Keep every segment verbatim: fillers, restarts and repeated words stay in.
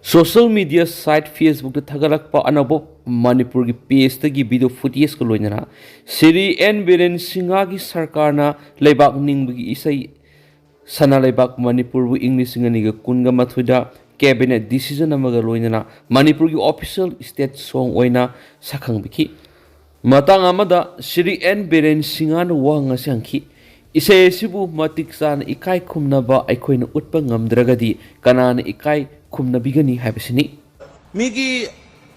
Social media site Facebook ꯇ ꯊꯥꯒꯠꯂꯛꯄ ꯑꯅꯧꯕ ꯃꯅꯤꯄꯨꯔꯒꯤ page ꯇꯒꯤ video footage ꯀ ꯂꯣꯏꯅꯅ ꯁ꯭ꯔꯤ ꯑꯦꯟ ꯕꯤꯔꯦꯟ ꯁꯤꯡꯍꯒꯤ ꯁꯔꯀꯥꯔꯅ ꯂꯩꯕꯥꯛ ꯅꯤꯡꯕꯒꯤ ꯏꯁꯩ ꯁꯅꯥ ꯂꯩꯕꯥꯛ ꯃꯅꯤꯄꯨꯔꯕꯨ ꯏꯪ ꯂꯤꯁꯤꯡ ꯑꯅꯤꯒ ꯀꯨꯟꯒ ꯃꯥꯊꯣꯏꯗ cabinet decision ꯑꯃꯒ ꯂꯣꯏꯅꯅ ꯃꯅꯤꯄꯨꯔꯒꯤ official state song ꯑꯣꯏꯅ ꯁꯛꯈꯪꯕꯤꯈꯤ꯫ ꯃꯇꯥꯡ ꯑꯃꯗ ꯁ꯭ꯔꯤ ꯑꯦꯟ ꯕꯤꯔꯦꯟ ꯁꯤꯡꯍꯅ ꯋꯥꯍꯪ ꯑꯁꯤ ꯍꯪꯈꯤ, "ꯏꯁꯩ ꯑꯁꯤꯕꯨ ꯃꯇꯤꯛ ꯆꯥꯅ ꯏꯀꯥꯏ ꯈꯨꯝꯅꯕ ꯑꯩꯈꯣꯏꯅ ꯎꯠꯄ ꯉꯝꯗ꯭ꯔꯒꯗꯤ ꯀꯅꯥꯅ ꯏꯀꯥꯏ ꯈꯨꯝꯅꯕꯤꯒꯅꯤ ꯍꯥꯏꯕꯁꯤꯅꯤ"꯫ ꯃꯤꯒꯤ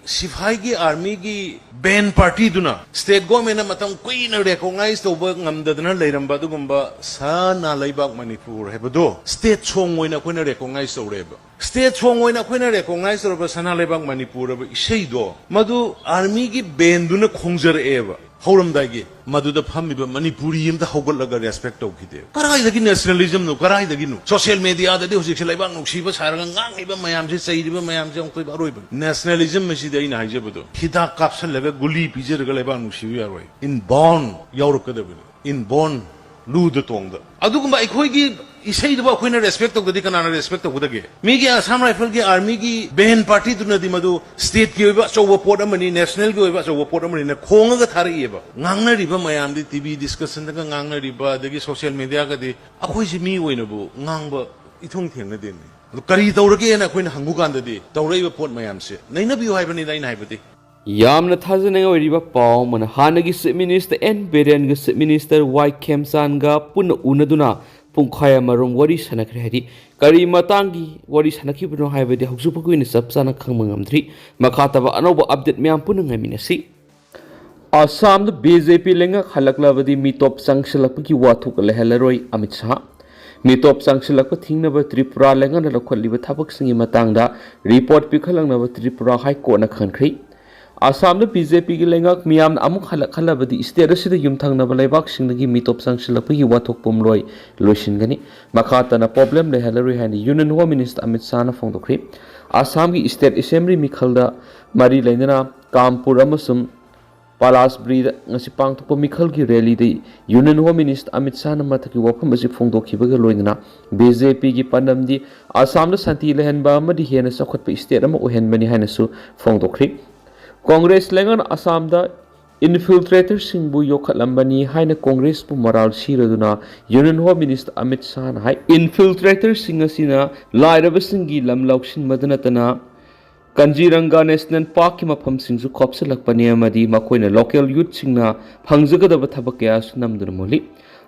ꯁꯤꯐꯥꯏꯒꯤ, army ꯒꯤ band party ꯗꯨꯅ state government ꯅ ꯃꯇꯝ ꯀꯨꯏꯅ recognize ꯇꯧꯕ ꯉꯝꯗꯗꯅ ꯂꯩꯔꯝꯕ ꯑꯗꯨꯒꯨꯝꯕ ꯁꯅꯥ ꯂꯩꯕꯥꯛ ꯃꯅꯤꯄꯨꯔ ꯍꯥꯏꯕꯗꯣ state song ꯑꯣꯏꯅ ꯑꯩꯈꯣꯏꯅ recognize ꯇꯧꯔꯦꯕ꯫ State song ꯑꯣꯏꯅ ꯑꯩꯈꯣꯏꯅ recognize ꯇꯧꯔꯕ ꯁꯅꯥ ꯂꯩꯕꯥꯛ ꯃꯅꯤꯄꯨꯔ ꯍꯥꯏꯕ ꯏꯁꯩꯗꯣ, ꯃꯗꯨ army ꯒꯤ band ꯗꯨꯅ ꯈꯣꯡꯖꯔꯛꯑꯦꯕ꯫ ꯍꯧꯔꯝꯗꯥꯏꯒꯤ ꯃꯗꯨꯗ ꯐꯝꯃꯤꯕ ꯃꯅꯤꯄꯨꯔꯤ ꯑꯝꯇ ꯍꯧꯒꯠꯂꯒ respect ꯇꯧꯈꯤꯗꯦ꯫ ꯀꯗꯥꯏꯗꯒꯤ nationalism ꯅꯣ? ꯀꯗꯥꯏꯗꯒꯤꯅꯣ? Social media ꯗꯗꯤ ꯍꯧꯖꯤꯛꯁꯦ ꯂꯩꯕꯥꯛ ꯅꯨꯡꯁꯤꯕ ꯁꯥꯔꯒ ꯉꯥꯡꯉꯤꯕ ꯃꯌꯥꯝꯁꯦ, ꯆꯩꯔꯤꯕ ꯃꯌꯥꯝꯁꯦ ꯑꯃꯨꯛꯇꯣꯏꯕ ꯑꯔꯣꯏꯕꯅꯤ꯫ Nationalism ꯑꯁꯤꯗꯤ ꯑꯩꯅ ꯍꯥꯏꯖꯕꯗꯣ, ꯍꯤꯗꯥꯛ ꯀꯥꯞꯁꯜꯂꯒ ꯒꯨꯂꯤ ꯄꯤꯖꯔꯒ ꯂꯩꯕꯥꯛ ꯅꯨꯡꯁꯤꯕ ꯌꯥꯔꯣꯏ꯫ Inborn ꯌꯥꯎꯔꯛꯀꯗꯕꯅꯤ꯫ Inborn, ꯂꯨꯗ ꯇꯣꯡꯗ꯫ ꯑꯗꯨꯒꯨꯝꯕ ꯑꯩꯈꯣꯏꯒꯤ ꯏꯁꯩꯗꯨꯕꯨ ꯑꯩꯈꯣꯏꯅ respect ꯇꯧꯗꯗꯤ ꯀꯅꯥꯅ respect ꯇꯧꯒꯗꯒꯦ? ꯃꯤꯒꯤ Assam Rifle ꯒꯤ, army ꯒꯤ band party ꯗꯨꯅꯗꯤ ꯃꯗꯨ state ꯀꯤ ꯑꯣꯏꯕ ꯑꯆꯧꯕ ꯄꯣꯠ ꯑꯃꯅꯤ, national ꯒꯤ ꯑꯣꯏꯕ ꯑꯆꯧꯕ ꯄꯣꯠ ꯑꯃꯅꯤꯅ ꯈꯣꯡꯉꯒ ꯊꯥꯔꯛꯏꯑꯕ꯫ ꯉꯥꯡꯅꯔꯤꯕ ꯃꯌꯥꯝꯗꯤ, TV discussion ꯗꯒ ꯉꯥꯡꯅꯔꯤꯕ, ꯑꯗꯒꯤ social media ꯒꯗꯤ, ꯑꯩꯈꯣꯏꯁꯤ ꯃꯤ ꯑꯣꯏꯅꯕꯨ ꯉꯥꯡꯕ ꯏꯊꯨꯡ ꯊꯦꯡꯅꯗꯦꯅꯦ꯫ ꯑꯗꯨ ꯀꯔꯤ ꯇꯧꯔꯒꯦꯅ ꯑꯩꯈꯣꯏꯅ ꯍꯪꯉꯨ ꯀꯥꯟꯗꯗꯤ, ꯇꯧꯔꯛꯏꯕ ꯄꯣꯠ ꯃꯌꯥꯝꯁꯦ ꯅꯩꯅꯕꯤꯌꯨ ꯍꯥꯏꯕꯅꯤꯗ ꯑꯩꯅ ꯍꯥꯏꯕꯗꯤ꯫ ꯌꯥꯝꯅ ꯊꯥꯖꯅꯤꯡꯉꯥꯏ ꯑꯣꯏꯔꯤꯕ ꯄꯥꯎ ꯑꯃꯅ, ꯍꯥꯟꯅꯒꯤ Chief Minister ꯑꯦꯟ ꯕꯤꯔꯦꯟꯒ Chief Minister ꯋꯥꯏ ꯈꯦꯝꯆꯥꯟꯒ ꯄꯨꯟꯅ ꯎꯅꯗꯨꯅ ꯄꯨꯡꯈꯥꯏ ꯑꯃꯔꯣꯝ ꯋꯥꯔꯤ ꯁꯥꯟꯅꯈ꯭ꯔꯦ꯫ ꯍꯥꯏꯗꯤ, ꯀꯔꯤ ꯃꯇꯥꯡꯒꯤ ꯋꯥꯔꯤ ꯁꯥꯟꯅꯈꯤꯕꯅꯣ ꯍꯥꯏꯕꯗꯤ ꯍꯧꯖꯤꯛ ꯐꯥꯎꯒꯤ ꯑꯣꯏꯅ ꯆꯞ ꯆꯥꯅ ꯈꯪꯕ ꯉꯝꯗ꯭ꯔꯤ꯫ ꯃꯈꯥ ꯇꯥꯕ ꯑꯅꯧꯕ update ꯃꯌꯥꯝ ꯄꯨꯟꯅ ꯉꯥꯏꯃꯤꯟꯅꯁꯤ꯫ ꯑꯁꯥꯝꯗ ꯕꯤ ꯖꯦ ꯄꯤ ꯂꯩꯉꯥꯛ ꯍꯜꯂꯛꯂꯕꯗꯤ ꯃꯤꯇꯣꯞ ꯆꯪꯁꯤꯜꯂꯛꯄꯒꯤ ꯋꯥꯊꯣꯛ ꯂꯩꯍꯜꯂꯔꯣꯏ ꯑꯃꯤꯠ ꯁꯥꯍ꯫ ꯃꯤꯇꯣꯞ ꯆꯪꯁꯤꯜꯂꯛꯄ ꯊꯤꯡꯅꯕ ꯇ꯭ꯔꯤꯄꯨꯔꯥ ꯂꯩꯉꯥꯛꯅ ꯂꯧꯈꯠꯂꯤꯕ ꯊꯕꯛꯁꯤꯡꯒꯤ ꯃꯇꯥꯡꯗ report ꯄꯤꯈꯠꯂꯛꯅꯕ ꯇ꯭ꯔꯤꯄꯨꯔꯥ High Court ꯅ ꯈꯟꯈ꯭ꯔꯦ꯫ ꯑꯁꯥꯝꯗ ꯕꯤ ꯖꯦ ꯄꯤ ꯒꯤ ꯂꯩꯉꯥꯛ ꯃꯤꯌꯥꯝꯅ ꯑꯃꯨꯛ ꯍꯜꯂꯛꯍꯜꯂꯕꯗꯤ state ꯑꯁꯤꯗ ꯌꯨꯝꯊꯪꯅꯕ ꯂꯩꯕꯥꯛꯁꯤꯡꯗꯒꯤ ꯃꯤꯇꯣꯞ ꯆꯪꯁꯤꯜꯂꯛꯄꯒꯤ ꯋꯥꯊꯣꯛ ꯄꯨꯝꯂꯣꯏ ꯂꯣꯏꯁꯤꯟꯒꯅꯤ꯫ ꯃꯈꯥ ꯇꯥꯅ problem ꯂꯩꯍꯜꯂꯔꯣꯏ ꯍꯥꯏꯅ Union Home Minister ꯑꯃꯤꯠ ꯁꯥꯍꯅ ꯐꯣꯡꯗꯣꯛꯈ꯭ꯔꯦ꯫ ꯑꯁꯥꯝꯒꯤ state assembly ꯃꯤꯈꯜꯗ ꯃꯔꯤ ꯂꯩꯅꯅ ꯀꯥꯝꯄꯨꯔ ꯑꯃꯁꯨꯡ ꯄꯂꯥꯁꯕ꯭ꯔꯤꯗ ꯉꯁꯤ ꯄꯥꯡꯊꯣꯛꯄ ꯃꯤꯈꯜꯒꯤ ꯔꯦꯂꯤꯗ ꯌꯨꯅꯤꯌꯟ ꯍꯣꯝ ꯃꯤꯅꯤꯁꯇꯔ ꯑꯃꯤꯠ ꯁꯥꯍꯅ ꯃꯊꯛꯀꯤ ꯋꯥꯐꯝ ꯑꯁꯤ ꯐꯣꯡꯗꯣꯛꯈꯤꯕꯒ ꯂꯣꯏꯅꯅ ꯕꯤ ꯖꯦ ꯄꯤꯒꯤ ꯄꯥꯟꯗꯝꯗꯤ ꯑꯁꯥꯝꯗ ꯁꯥꯟꯇꯤ ꯂꯩꯍꯟꯕ ꯑꯃꯗꯤ ꯍꯦꯟꯅ ꯆꯥꯎꯈꯠꯄ ꯏꯁꯇꯦꯠ ꯑꯃ ꯑꯣꯏꯍꯟꯕꯅꯤ ꯍꯥꯏꯅꯁꯨ ꯐꯣꯡꯗꯣꯛꯈ꯭ꯔꯤ꯫ ꯀꯣꯡꯒ꯭ꯔꯦꯁ ꯂꯩꯉꯥꯛꯅ ꯑꯁꯥꯝꯗ ꯏꯟꯐꯤꯜꯇ꯭ꯔꯦꯇꯔꯁꯤꯡꯕꯨ ꯌꯣꯛꯈꯠꯂꯝꯕꯅꯤ ꯍꯥꯏꯅ ꯀꯣꯡꯒ꯭ꯔꯦꯁꯄꯨ ꯃꯔꯥꯜ ꯁꯤꯔꯗꯨꯅ ꯌꯨꯅꯤꯌꯟ ꯍꯣꯝ ꯃꯤꯅꯤꯁꯇꯔ ꯑꯃꯤꯠ ꯁꯥꯍꯅ ꯍꯥꯏ, ꯏꯟꯐꯤꯜꯇ꯭ꯔꯦꯇꯔꯁꯤꯡ ꯑꯁꯤꯅ ꯂꯥꯏꯔꯕꯁꯤꯡꯒꯤ ꯂꯝ ꯂꯧꯁꯤꯟꯕꯗ ꯅꯠꯇꯅ ꯀꯟꯖꯤꯔꯪꯒꯥ ꯅꯦꯁꯅꯦꯜ ꯄꯥꯔꯛꯀꯤ ꯃꯐꯝꯁꯤꯡꯁꯨ ꯈꯣꯞꯆꯤꯜꯂꯛꯄꯅꯤ ꯑꯃꯗꯤ ꯃꯈꯣꯏꯅ ꯂꯣꯀꯦꯜ ꯌꯨꯠꯁꯤꯡꯅ ꯐꯪꯖꯒꯗꯕ ꯊꯕꯛ ꯀꯌꯥꯁꯨ ꯅꯝꯗꯨꯅ ꯃꯨꯜꯂꯤ꯫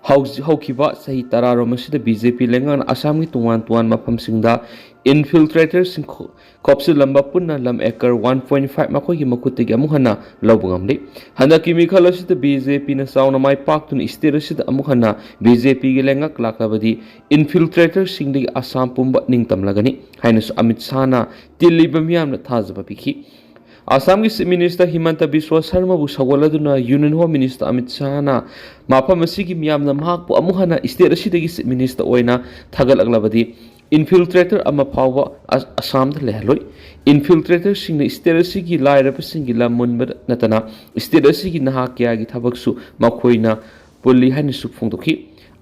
ꯍꯧꯖꯤꯛ ꯍꯧꯈꯤꯕ ꯆꯍꯤ ꯇꯔꯥꯔꯣꯝ ꯑꯁꯤꯗ ꯕꯤ ꯖꯦ ꯄꯤ ꯂꯩꯉꯥꯛꯅ ꯑꯁꯥꯝꯒꯤ ꯇꯣꯉꯥꯟ ꯇꯣꯉꯥꯟꯕ ꯃꯐꯝꯁꯤꯡꯗ ꯏꯟꯐꯤꯜꯇ꯭ꯔꯦꯇꯔꯁꯤꯡ ꯈꯣ-, ꯈꯣꯞꯆꯤꯜꯂꯝꯕ ꯄꯨꯟꯅ ꯂꯝ ꯑꯦꯀꯔ ꯋꯥꯟ ꯄꯣꯏꯟ ꯐꯥꯏꯚ ꯃꯈꯣꯏꯒꯤ ꯃꯈꯨꯠꯇꯒꯤ ꯑꯃꯨꯛ ꯍꯟꯅ ꯂꯧꯕ ꯉꯝꯂꯤ꯫ ꯍꯟꯗꯛꯀꯤ ꯃꯤꯈꯜ ꯑꯁꯤꯗ ꯕꯤ ꯖꯦ ꯄꯤꯅ ꯆꯥꯎꯅ ꯃꯥꯏ ꯄꯥꯛꯇꯨꯅ ꯏꯁꯇꯦꯠ ꯑꯁꯤꯗ ꯑꯃꯨꯛ ꯍꯟꯅ ꯕꯤ ꯖꯦ ꯄꯤꯒꯤ ꯂꯩꯉꯥꯛ ꯂꯥꯛꯂꯕꯗꯤ ꯏꯟꯐꯤꯜꯇ꯭ꯔꯦꯇꯔꯁꯤꯡꯗꯒꯤ ꯑꯁꯥꯝ ꯄꯨꯝꯕ ꯅꯤꯡꯇꯝꯂꯒꯅꯤ ꯍꯥꯏꯅꯁꯨ ꯑꯃꯤꯠ ꯁꯥꯍꯅ ꯇꯤꯜꯂꯤꯕ ꯃꯤꯌꯥꯝꯅ ꯊꯥꯖꯕ ꯄꯤꯈꯤ꯫ ꯑꯁꯥꯝꯒꯤ ꯆꯤꯐ ꯃꯤꯅꯤꯁꯇꯔ ꯍꯤꯃꯟꯇ ꯕꯤꯁ꯭ꯋ ꯁꯔꯃꯕꯨ ꯁꯧꯒꯠꯂꯗꯨꯅ ꯌꯨꯅꯤꯌꯟ ꯍꯣꯝ ꯃꯤꯅꯤꯁꯇꯔ ꯑꯃꯤꯠ ꯁꯥꯍꯅ ꯃꯐꯝ ꯑꯁꯤꯒꯤ ꯃꯤꯌꯥꯝꯅ ꯃꯍꯥꯛꯄꯨ ꯑꯃꯨꯛ ꯍꯟꯅ ꯏꯁꯇꯦꯠ ꯑꯁꯤꯗꯒꯤ ꯆꯤꯐ ꯃꯤꯅꯤꯁꯇꯔ ꯑꯣꯏꯅ ꯊꯥꯒꯠꯂꯛꯂꯕꯗꯤ ꯏꯟꯐꯤꯜꯇ꯭ꯔꯦꯇꯔ ꯑꯃ ꯐꯥꯎꯕ ꯑ-, ꯑꯁꯥꯝꯗ ꯂꯩꯍꯜꯂꯣꯏ꯫ ꯏꯟꯐꯤꯜꯇ꯭ꯔꯦꯇꯔꯁꯤꯡꯅ ꯏꯁꯇꯦꯠ ꯑꯁꯤꯒꯤ ꯂꯥꯏꯔꯕꯁꯤꯡꯒꯤ ꯂꯝ ꯃꯨꯟꯕꯗ ꯅꯠꯇꯅ ꯏꯁꯇꯦꯠ ꯑꯁꯤꯒꯤ ꯅꯍꯥ ꯀꯌꯥꯒꯤ ꯊꯕꯛꯁꯨ ꯃꯈꯣꯏꯅ ꯄꯨꯜꯂꯤ ꯍꯥꯏꯅꯁꯨ ꯐꯣꯡꯗꯣꯛꯈꯤ꯫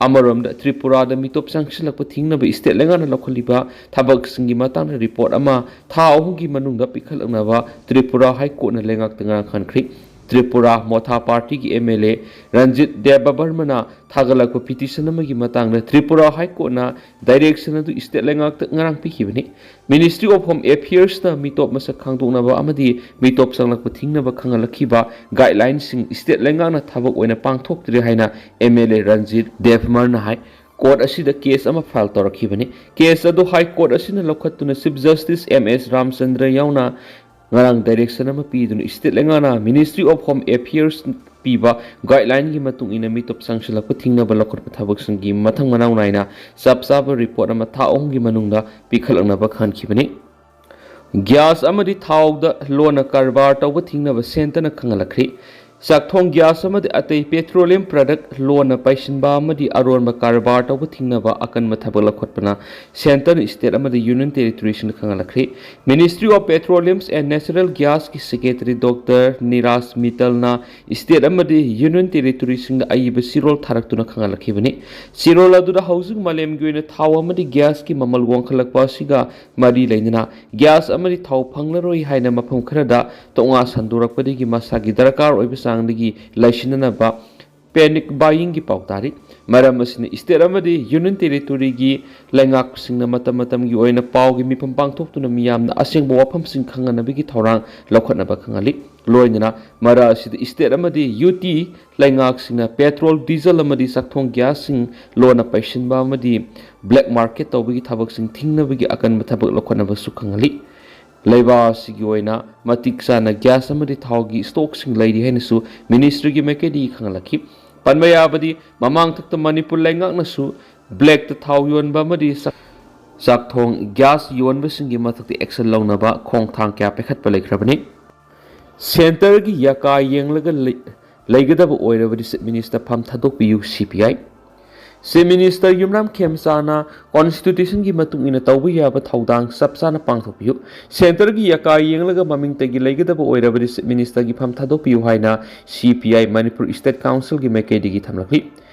ꯑꯃꯔꯣꯝꯗ ꯇ꯭ꯔꯤꯄꯨꯔꯥꯗ ꯃꯤꯇꯣꯞ ꯆꯪꯁꯤꯜꯂꯛꯄ ꯊꯤꯡꯅꯕ ꯏꯁꯇꯦꯠ ꯂꯩꯉꯥꯛꯅ ꯂꯧꯈꯠꯂꯤꯕ ꯊꯕꯛꯁꯤꯡꯒꯤ ꯃꯇꯥꯡꯗ ꯔꯤꯄꯣꯔꯠ ꯑꯃ ꯊꯥ ꯑꯍꯨꯝꯒꯤ ꯃꯅꯨꯡꯗ ꯄꯤꯈꯠꯂꯛꯅꯕ ꯇ꯭ꯔꯤꯄꯨꯔꯥ ꯍꯥꯏ ꯀꯣꯔꯠꯅ ꯂꯩꯉꯥꯛꯇ ꯉꯔꯥꯡ ꯈꯟꯈ꯭ꯔꯤ꯫ ꯇ꯭ꯔꯤꯄꯨꯔꯥ ꯃꯣꯊꯥ ꯄꯥꯔꯇꯤꯒꯤ ꯑꯦꯝ ꯑꯦꯜ ꯑꯦ ꯔꯟꯖꯤꯠ ꯗꯦꯕꯕꯔꯃꯅ ꯊꯥꯒꯠꯂꯛꯄ ꯄꯤꯇꯤꯁꯟ ꯑꯃꯒꯤ ꯃꯇꯥꯡꯗ ꯇ꯭ꯔꯤꯄꯨꯔꯥ ꯍꯥꯏ ꯀꯣꯔꯠꯅ ꯗꯥꯏꯔꯦꯛꯁꯟ ꯑꯗꯨ ꯏꯁꯇꯦꯠ ꯂꯩꯉꯥꯛꯇ ꯉꯔꯥꯡ ꯄꯤꯈꯤꯕꯅꯤ꯫ ꯃꯤꯅꯤꯁꯇ꯭ꯔꯤ ꯑꯣꯐ ꯍꯣꯝ ꯑꯦꯐꯤꯌꯔꯁꯅ ꯃꯤꯇꯣꯞ ꯃꯁꯛ ꯈꯪꯗꯣꯛꯅꯕ ꯑꯃꯗꯤ ꯃꯤꯇꯣꯞ ꯆꯪꯂꯛꯄ ꯊꯤꯡꯅꯕ ꯈꯪꯍꯜꯂꯛꯈꯤꯕ ꯒꯥꯏꯗꯂꯥꯏꯟꯁꯤꯡ ꯏꯁꯇꯦꯠ ꯂꯩꯉꯥꯛꯅ ꯊꯕꯛ ꯑꯣꯏꯅ ꯄꯥꯡꯊꯣꯛꯇ꯭ꯔꯤ ꯍꯥꯏꯅ ꯑꯦꯝ ꯑꯦꯜ ꯑꯦ ꯔꯟꯖꯤꯠ ꯗꯦꯕꯃꯔꯅ ꯍꯥꯏ꯫ ꯀꯣꯔꯠ ꯑꯁꯤꯗ ꯀꯦꯁ ꯑꯃ ꯐꯥꯏꯜ ꯇꯧꯔꯛꯈꯤꯕꯅꯤ꯫ ꯀꯦꯁ ꯑꯗꯨ ꯍꯥꯏ ꯀꯣꯔꯠ ꯑꯁꯤꯅ ꯂꯧꯈꯠꯇꯨꯅ chief justice M S Ramchandra ꯌꯥꯎꯅ ꯉꯔꯥꯡ ꯗꯥꯏꯔꯦꯛꯁꯟ ꯑꯃ ꯄꯤꯗꯨꯅ ꯏꯁꯇꯦꯠ ꯂꯩꯉꯥꯛꯅ ꯃꯤꯅꯤꯁꯇ꯭ꯔꯤ ꯑꯣꯐ ꯍꯣꯝ ꯑꯦꯐꯤꯌꯔꯁ ꯄꯤꯕ ꯒꯥꯏꯗꯂꯥꯏꯟꯒꯤ ꯃꯇꯨꯡ ꯏꯟꯅ ꯃꯤꯇꯣꯞ ꯆꯪꯁꯤꯜꯂꯛꯄ ꯊꯤꯡꯅꯕ ꯂꯧꯈꯠꯄ ꯊꯕꯛꯁꯤꯡꯒꯤ ꯃꯊꯪ ꯃꯅꯥꯎ ꯅꯥꯏꯅ ꯆꯞ ꯆꯥꯕ ꯔꯤꯄꯣꯔꯠ ꯑꯃ ꯊꯥ ꯑꯍꯨꯝꯒꯤ ꯃꯅꯨꯡꯗ ꯄꯤꯈꯠꯂꯛꯅꯕ ꯈꯟꯈꯤꯕꯅꯤ꯫ ꯒ꯭ꯌꯥꯁ ꯑꯃꯗꯤ ꯊꯥꯎꯗ ꯂꯣꯟꯅ ꯀꯔꯕꯥꯔ ꯇꯧꯕ ꯊꯤꯡꯅꯕ ꯁꯦꯟꯇꯔꯅ ꯈꯪꯍꯜꯂꯛꯈ꯭ꯔꯤ꯫ ꯆꯥꯛꯊꯣꯡ ꯒ꯭ꯌꯥꯁ ꯑꯃꯗꯤ ꯑꯇꯩ petroleum product ꯂꯣꯟꯅ ꯄꯩꯁꯤꯟꯕ ꯑꯃꯗꯤ ꯑꯔꯣꯟꯕ ꯀꯔꯕꯥꯔ ꯇꯧꯕ ꯊꯤꯡꯅꯕ ꯑꯀꯟꯕ ꯊꯕꯛ ꯂꯧꯈꯠꯄꯅ centreꯅ state ꯑꯃꯗꯤ union territoryꯁꯤꯡꯗ ꯈꯪꯍꯜꯂꯛꯈ꯭ꯔꯤ꯫ Ministry of Petroleum and Natural Gasꯀꯤ secretary Doctor Neeraj ꯃꯤꯇꯜꯅ state ꯑꯃꯗꯤ union territoryꯁꯤꯡꯗ ꯑꯏꯕ ꯆꯦꯔꯣꯜ ꯊꯥꯔꯛꯇꯨꯅ ꯈꯪꯍꯜꯂꯛꯈꯤꯕꯅꯤ꯫ ꯆꯦꯔꯣꯜ ꯑꯗꯨꯗ ꯍꯧꯖꯤꯛ ꯃꯥꯂꯦꯝꯒꯤ ꯑꯣꯏꯅ ꯊꯥꯎ ꯑꯃꯗꯤ ꯒ꯭ꯌꯥꯁꯀꯤ ꯃꯃꯜ ꯋꯥꯡꯈꯠꯂꯛꯄ ꯑꯁꯤꯒ ꯃꯔꯤ ꯂꯩꯅꯅ ꯒ꯭ꯌꯥꯁ ꯑꯃꯗꯤ ꯊꯥꯎ ꯐꯪꯂꯔꯣꯏ ꯍꯥꯏꯅ ꯃꯐꯝ ꯈꯔꯗ ꯇꯣꯉꯥ ꯁꯟꯗꯣꯔꯛꯄꯗꯒꯤ ꯃꯁꯥꯒꯤ ꯗꯔꯀꯥꯔ ꯑꯣꯏꯕ ꯆꯥꯡꯗꯒꯤ ꯂꯩꯁꯤꯟꯅꯅꯕ panic buyingꯒꯤ ꯄꯥꯎ ꯇꯥꯔꯤ꯫ ꯃꯔꯝ ꯑꯁꯤꯅ state ꯑꯃꯗꯤ union territoryꯒꯤ ꯂꯩꯉꯥꯛꯁꯤꯡꯅ ꯃꯇꯝ ꯃꯇꯝꯒꯤ ꯑꯣꯏꯅ ꯄꯥꯎꯒꯤ ꯃꯤꯐꯝ ꯄꯥꯡꯊꯣꯛꯇꯨꯅ ꯃꯤꯌꯥꯝꯅ ꯑꯁꯦꯡꯕ ꯋꯥꯐꯝꯁꯤꯡ ꯈꯪꯍꯟꯅꯕꯒꯤ ꯊꯧꯔꯥꯡ ꯂꯧꯈꯠꯅꯕ ꯈꯪꯍꯜꯂꯤ꯫ ꯂꯣꯏꯅꯅ ꯃꯔꯛ ꯑꯁꯤꯗ state ꯑꯃꯗꯤ UT ꯂꯩꯉꯥꯛꯁꯤꯡꯅ petrol, diesel ꯑꯃꯗꯤ ꯆꯥꯛꯊꯣꯡ ꯒ꯭ꯌꯥꯁꯁꯤꯡ ꯂꯣꯟꯅ ꯄꯩꯁꯤꯟꯕ ꯑꯃꯗꯤ black market ꯇꯧꯕꯒꯤ ꯊꯕꯛꯁꯤꯡ ꯊꯤꯡꯅꯕꯒꯤ ꯑꯀꯟꯕ ꯊꯕꯛ ꯂꯧꯈꯠꯅꯕꯁꯨ ꯈꯪꯍꯜꯂꯤ꯫ ꯂꯩꯕꯥꯛ ꯑꯁꯤꯒꯤ ꯑꯣꯏꯅ ꯃꯇꯤꯛ ꯆꯥꯅ ꯒ꯭ꯌꯥꯁ ꯑꯃꯗꯤ ꯊꯥꯎꯒꯤ stockꯁꯤꯡ ꯂꯩꯔꯤ ꯍꯥꯏꯅꯁꯨ ministryꯒꯤ ꯃꯥꯏꯀꯩꯗꯒꯤ ꯈꯪꯍꯜꯂꯛꯈꯤ꯫ ꯄꯟꯕ ꯌꯥꯕꯗꯤ, ꯃꯃꯥꯡꯊꯛꯇ ꯃꯅꯤꯄꯨꯔ ꯂꯩꯉꯥꯛꯅꯁꯨ blackꯇ ꯊꯥꯎ ꯌꯣꯟꯕ ꯑꯃꯗꯤ ꯆꯥꯛ-, ꯆꯥꯛꯊꯣꯡ ꯒ꯭ꯌꯥꯁ ꯌꯣꯟꯕꯁꯤꯡꯒꯤ ꯃꯊꯛꯇ action ꯂꯧꯅꯕ ꯈꯣꯡꯊꯥꯡ ꯀꯌꯥ ꯄꯥꯏꯈꯠꯄ ꯂꯩꯈ꯭ꯔꯕꯅꯤ꯫ Centreꯒꯤ ꯌꯥꯀꯥ ꯌꯦꯡꯂꯒ ꯂꯩ-, ꯂꯩꯒꯗꯕ ꯑꯣꯏꯔꯕꯗꯤ Chief Minister ꯐꯝ ꯊꯥꯗꯣꯛꯄꯤꯌꯨ, CPI꯫ Chief Minister ꯌꯨꯝꯅꯥꯝ ꯈꯦꯝꯆꯥꯅ constitutionꯒꯤ ꯃꯇꯨꯡ ꯏꯟꯅ ꯇꯧꯕ ꯌꯥꯕ ꯊꯧꯗꯥꯡ ꯆꯞ ꯆꯥꯅ ꯄꯥꯡꯊꯣꯛꯄꯤꯌꯨ꯫ Centreꯒꯤ ꯌꯥꯀꯥ ꯌꯦꯡꯂꯒ ꯃꯃꯤꯡꯇꯒꯤ ꯂꯩꯒꯗꯕ ꯑꯣꯏꯔꯕꯗꯤ Chief Ministerꯒꯤ ꯐꯝ ꯊꯥꯗꯣꯛꯄꯤꯌꯨ ꯍꯥꯏꯅ CPI ꯃꯅꯤꯄꯨꯔ State Councilꯒꯤ ꯃꯥꯏꯀꯩꯗꯒꯤ ꯊꯝꯂꯛꯂꯤ꯫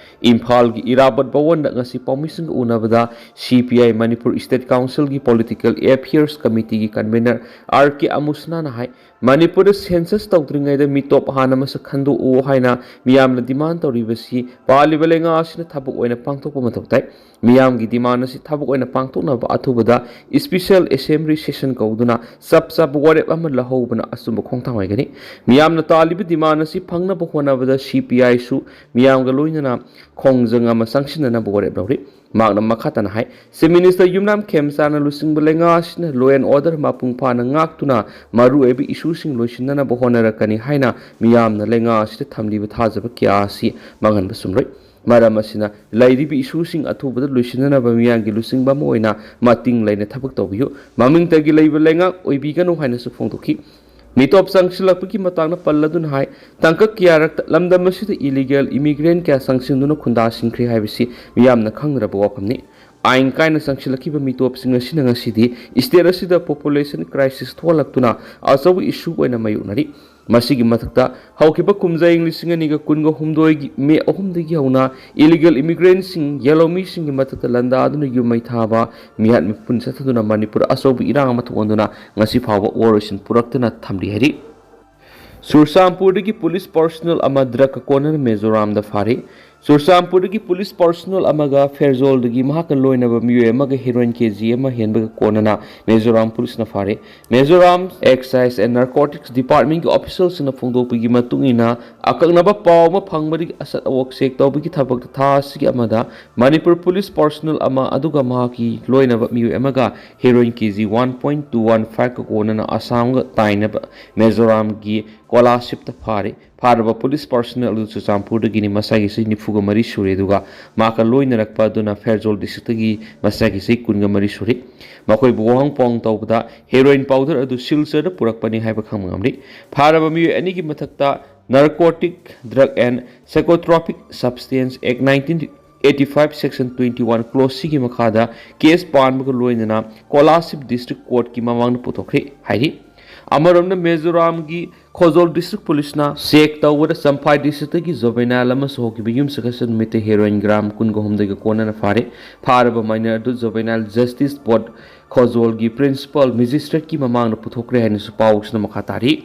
ꯏꯝꯐꯥꯜꯒꯤ ꯏꯔꯥꯕꯣꯠ ꯚꯋꯟꯗ ꯉꯁꯤ ꯄꯥꯎꯃꯤꯁꯤꯡꯒ ꯎꯅꯕꯗ CPI Manipur State Councilꯒꯤ Political Affairs Committeeꯒꯤ convener R K ꯑꯃꯨꯁꯅꯥꯅ ꯍꯥꯏ, ꯃꯅꯤꯄꯨꯔꯗ census ꯇꯧꯗ꯭ꯔꯤꯉꯩꯗ ꯃꯤꯇꯣꯞ ꯍꯥꯟꯅ ꯃꯁꯛ ꯈꯟꯗꯣꯛꯎ ꯍꯥꯏꯅ ꯃꯤꯌꯥꯝꯅ demand ꯇꯧꯔꯤꯕꯁꯤ ꯄꯥꯜꯂꯤꯕ ꯂꯩꯉꯥꯛ ꯑꯁꯤꯅ ꯊꯕꯛ ꯑꯣꯏꯅ ꯄꯥꯡꯊꯣꯛꯄ ꯃꯊꯧ ꯇꯥꯏ꯫ ꯃꯤꯌꯥꯝꯒꯤ demand ꯑꯁꯤ ꯊꯕꯛ ꯑꯣꯏꯅ ꯄꯥꯡꯊꯣꯛꯅꯕ ꯑꯊꯨꯕꯗ special assembly session ꯀꯧꯗꯨꯅ ꯆꯞ ꯆꯥꯕ ꯋꯥꯔꯦꯞ ꯑꯃ ꯂꯧꯍꯧꯕꯅ ꯑꯆꯨꯝꯕ ꯈꯣꯡꯊꯥꯡ ꯑꯣꯏꯒꯅꯤ꯫ ꯃꯤꯌꯥꯝꯅ ꯇꯥꯜꯂꯤꯕ demand ꯑꯁꯤ ꯐꯪꯅꯕ ꯍꯣꯠꯅꯕꯗ CPIꯁꯨ ꯃꯤꯌꯥꯝꯒ ꯂꯣꯏꯅꯅ ꯈꯣꯡꯖꯪ ꯑꯃ ꯆꯪꯁꯤꯟꯅꯅꯕ ꯋꯥꯔꯦꯞ ꯂꯧꯔꯤ꯫ ꯃꯍꯥꯛꯅ ꯃꯈꯥ ꯇꯥꯅ ꯍꯥꯏ, Chief Minister ꯌꯨꯝꯅꯥꯝ ꯈꯦꯝꯆꯥꯅ ꯂꯨꯆꯤꯡꯕ ꯂꯩꯉꯥꯛ ꯑꯁꯤꯅ law and order ꯃꯄꯨꯡ ꯐꯥꯅ ꯉꯥꯛꯇꯨꯅ ꯃꯔꯨꯑꯣꯏꯕ issueꯁꯤꯡ ꯂꯣꯏꯁꯤꯟꯅꯅꯕ ꯍꯣꯠꯅꯔꯛꯀꯅꯤ ꯍꯥꯏꯅ ꯃꯤꯌꯥꯝꯅ ꯂꯩꯉꯥꯛ ꯑꯁꯤꯗ ꯊꯝꯂꯤꯕ ꯊꯥꯖꯕ ꯀꯌꯥ ꯑꯁꯤ ꯃꯥꯡꯍꯟꯕ ꯆꯨꯝꯂꯣꯏ꯫ ꯃꯔꯝ ꯑꯁꯤꯅ ꯂꯩꯔꯤꯕ issueꯁꯤꯡ ꯑꯊꯨꯕꯗ ꯂꯣꯏꯁꯤꯟꯅꯅꯕ ꯃꯤꯌꯥꯝꯒꯤ ꯂꯨꯆꯤꯡꯕ ꯑꯃ ꯑꯣꯏꯅ ꯃꯇꯤꯡ ꯂꯩꯅ ꯊꯕꯛ ꯇꯧꯕꯤꯌꯨ꯫ ꯃꯃꯤꯡꯇꯒꯤ ꯂꯩꯕ ꯂꯩꯉꯥꯛ ꯑꯣꯏꯕꯤꯒꯅꯨ ꯍꯥꯏꯅꯁꯨ ꯐꯣꯡꯗꯣꯛꯈꯤ꯫ ꯃꯤꯇꯣꯞ ꯆꯪꯁꯤꯜꯂꯛꯄꯒꯤ ꯃꯇꯥꯡꯗ ꯄꯜꯂꯗꯨꯅ ꯍꯥꯏ, ꯇꯥꯡꯀꯛ ꯀꯌꯥꯔꯛꯇ ꯂꯝꯗꯝ ꯑꯁꯤꯗ ꯏꯂꯤꯒꯦꯜ ꯏꯃꯤꯒ꯭ꯔꯦꯟ ꯀꯌꯥ ꯆꯪꯁꯤꯟꯗꯨꯅ ꯈꯨꯟꯗꯥꯁꯤꯟꯈ꯭ꯔꯦ ꯍꯥꯏꯕꯁꯤ ꯃꯤꯌꯥꯝꯅ ꯈꯪꯅꯔꯕ ꯋꯥꯐꯝꯅꯤ꯫ ꯑꯥꯏꯟ ꯀꯥꯏꯅ ꯆꯪꯁꯤꯜꯂꯛꯈꯤꯕ ꯃꯤꯇꯣꯞꯁꯤꯡ ꯑꯁꯤꯅ ꯉꯁꯤꯗꯤ ꯁ꯭ꯇꯦꯠ ꯑꯁꯤꯗ ꯄꯣꯄꯨꯂꯦꯁꯟ ꯀ꯭ꯔꯥꯏꯁꯤꯁ ꯊꯣꯛꯍꯜꯂꯛꯇꯨꯅ ꯑꯆꯧꯕ ꯏꯁꯨ ꯑꯣꯏꯅ ꯃꯥꯌꯣꯛꯅꯔꯤ꯫ ꯃꯁꯤꯒꯤ ꯃꯊꯛꯇ ꯍꯧꯈꯤꯕ ꯀꯨꯝꯖꯥ ꯏꯪ ꯂꯤꯁꯤꯡ ꯑꯅꯤꯒ ꯀꯨꯟꯒ ꯍꯨꯝꯗꯣꯏꯒꯤ ꯃꯦ ꯑꯍꯨꯝꯗꯒꯤ ꯍꯧꯅ ꯏꯂꯤꯒꯦꯜ ꯏꯃꯤꯒ꯭ꯔꯦꯟꯁꯤꯡ, ꯌꯦꯜꯍꯧꯃꯤꯁꯤꯡꯒꯤ ꯃꯊꯛꯇ ꯂꯥꯟꯗꯥꯗꯨꯅ ꯌꯨꯝ ꯃꯩ ꯊꯥꯕ, ꯃꯤꯍꯥꯠ ꯃꯤꯄꯨꯟ ꯆꯠꯊꯗꯨꯅ ꯃꯅꯤꯄꯨꯔ ꯑꯆꯧꯕ ꯏꯔꯥꯡ ꯑꯃ ꯊꯣꯛꯍꯟꯗꯨꯅ ꯉꯁꯤ ꯐꯥꯎꯕ ꯋꯥꯔꯣꯏꯁꯤꯟ ꯄꯨꯔꯛꯇꯨꯅ ꯊꯝꯂꯤ ꯍꯥꯏꯔꯤ꯫ ꯆꯨꯔꯆꯥꯟꯄꯨꯔꯗꯒꯤ ꯄꯨꯂꯤꯁ ꯄꯔꯁꯣꯅꯦꯜ ꯑꯃ ꯗ꯭ꯔꯒꯀ ꯀꯣꯟꯅꯅ ꯃꯤꯖꯣꯔꯥꯝꯗ ꯐꯥꯔꯤ꯫ ꯆꯨꯔꯆꯥꯟꯄꯨꯔꯗꯒꯤ ꯄꯨꯂꯤꯁ ꯄꯔꯁꯣꯅꯦꯜ ꯑꯃꯒ ꯐꯦꯔꯖꯣꯜꯗꯒꯤ ꯃꯍꯥꯛꯀ ꯂꯣꯏꯅꯕ ꯃꯤꯑꯣꯏ ꯑꯃꯒ ꯍꯦꯔꯣꯏꯟ ꯀꯦ ꯖꯤ ꯑꯃ ꯍꯦꯟꯕꯒ ꯀꯣꯟꯅꯅ ꯃꯤꯖꯣꯔꯥꯝ ꯄꯨꯂꯤꯁꯅ ꯐꯥꯔꯦ꯫ ꯃꯤꯖꯣꯔꯥꯝ ꯑꯦꯛꯁꯥꯏꯖ ꯑꯦꯟ ꯅꯥꯔꯀꯣꯇꯤꯛꯁ ꯗꯤꯄꯥꯔꯠꯃꯦꯟꯒꯤ ꯑꯣꯐꯤꯁꯤꯌꯦꯜꯁꯤꯡꯅ ꯐꯣꯡꯗꯣꯛꯄꯒꯤ ꯃꯇꯨꯡ ꯏꯟꯅ, ꯑꯀꯛꯅꯕ ꯄꯥꯎ ꯑꯃ ꯐꯪꯕꯗꯒꯤ ꯑꯁꯠ ꯑꯋꯣꯛ ꯆꯦꯛ ꯇꯧꯕꯒꯤ ꯊꯕꯛꯇ ꯊꯥ ꯑꯁꯤꯒꯤ ꯑꯃꯗ ꯃꯅꯤꯄꯨꯔ ꯄꯨꯂꯤꯁ ꯄꯔꯁꯣꯅꯦꯜ ꯑꯃ ꯑꯗꯨꯒ ꯃꯍꯥꯛꯀꯤ ꯂꯣꯏꯅꯕ ꯃꯤꯑꯣꯏ ꯑꯃꯒ heroin K G one point two one ꯐꯥꯏꯚꯀ ꯀꯣꯟꯅꯅ ꯑꯁꯥꯝꯒ ꯇꯥꯏꯅꯕ ꯃꯤꯖꯣꯔꯥꯝꯒꯤ ꯀꯣꯂꯥꯁꯤꯞꯇ ꯐꯥꯔꯤ꯫ ꯐꯥꯔꯕ ꯄꯨꯂꯤꯁ ꯄꯔꯁꯣꯅꯦꯜ ꯑꯗꯨ ꯆꯨꯔꯆꯥꯟꯄꯨꯔꯗꯒꯤꯅꯤ, ꯃꯁꯥꯒꯤ ꯆꯍꯤ ꯅꯤꯐꯨꯒ ꯃꯔꯤ ꯁꯨꯔꯦ, ꯑꯗꯨꯒ ꯃꯍꯥꯛꯀ ꯂꯣꯏꯅꯔꯛꯄ ꯑꯗꯨꯅ ꯐꯦꯔꯖꯣꯜ ꯗꯤꯁꯇ꯭ꯔꯤꯛꯇꯒꯤ, ꯃꯁꯥꯒꯤ ꯆꯍꯤ ꯀꯨꯟꯒ ꯃꯔꯤ ꯁꯨꯔꯦ꯫ ꯃꯈꯣꯏꯕꯨ ꯋꯥꯍꯪ ꯄꯥꯎꯍꯪ ꯇꯧꯕꯗ ꯍꯦꯔꯣꯏꯟ ꯄꯥꯎꯗꯔ ꯑꯗꯨ ꯁꯤꯜꯆꯔꯗ ꯄꯨꯔꯛꯄꯅꯤ ꯍꯥꯏꯕ ꯈꯪꯕ ꯉꯝꯂꯤ꯫ ꯐꯥꯔꯕ ꯃꯤꯑꯣꯏ ꯑꯅꯤꯒꯤ ꯃꯊꯛꯇ narcotic drug and psychotropic substance act nineteen eighty five section twenty one clause ꯁꯤꯒꯤ ꯃꯈꯥꯗ ꯀꯦꯁ ꯄꯥꯟꯕꯒ ꯂꯣꯏꯅꯅ ꯀꯣꯂꯥꯁꯤꯞ ꯗꯤꯁꯇ꯭ꯔꯤꯛ ꯀꯣꯔꯠꯀꯤ ꯃꯃꯥꯡꯗ ꯄꯨꯊꯣꯛꯈ꯭ꯔꯦ ꯍꯥꯏꯔꯤ꯫ ꯑꯃꯔꯣꯝꯗ ꯃꯤꯖꯣꯔꯥꯝꯒꯤ ꯈꯣꯖꯣꯜ ꯗꯤꯁꯇ꯭ꯔꯤꯛ ꯄꯨꯂꯤꯁꯅ ꯆꯦꯛ ꯇꯧꯕꯗ ꯆꯝꯐꯥꯏ ꯗꯤꯁꯇ꯭ꯔꯤꯛꯇꯒꯤ ꯖꯣꯕꯦꯅꯥꯏꯜ ꯑꯃꯁꯨ ꯍꯧꯈꯤꯕ ꯌꯨꯝꯁꯀꯩꯁ ꯅꯨꯃꯤꯠꯇ ꯍꯦꯔꯣꯏꯟ ꯒ꯭ꯔꯥꯝ ꯀꯨꯟꯒ ꯍꯨꯝꯗꯣꯏꯒ ꯀꯣꯟꯅꯅ ꯐꯥꯔꯦ꯫ ꯐꯥꯔꯕ ꯃꯥꯏꯅꯔ ꯑꯗꯨ ꯖꯣꯕꯦꯅꯥꯏꯜ ꯖꯁꯇꯤꯁ ꯕꯣꯔꯗ ꯈꯣꯖꯣꯜꯒꯤ ꯄ꯭ꯔꯤꯟꯁꯤꯄꯥꯜ ꯃꯦꯖꯤꯁꯇ꯭ꯔꯦꯠꯀꯤ ꯃꯃꯥꯡꯗ ꯄꯨꯊꯣꯛꯈ꯭ꯔꯦ ꯍꯥꯏꯅꯁꯨ ꯄꯥꯎꯁꯤꯅ ꯃꯈꯥ ꯇꯥꯔꯤ꯫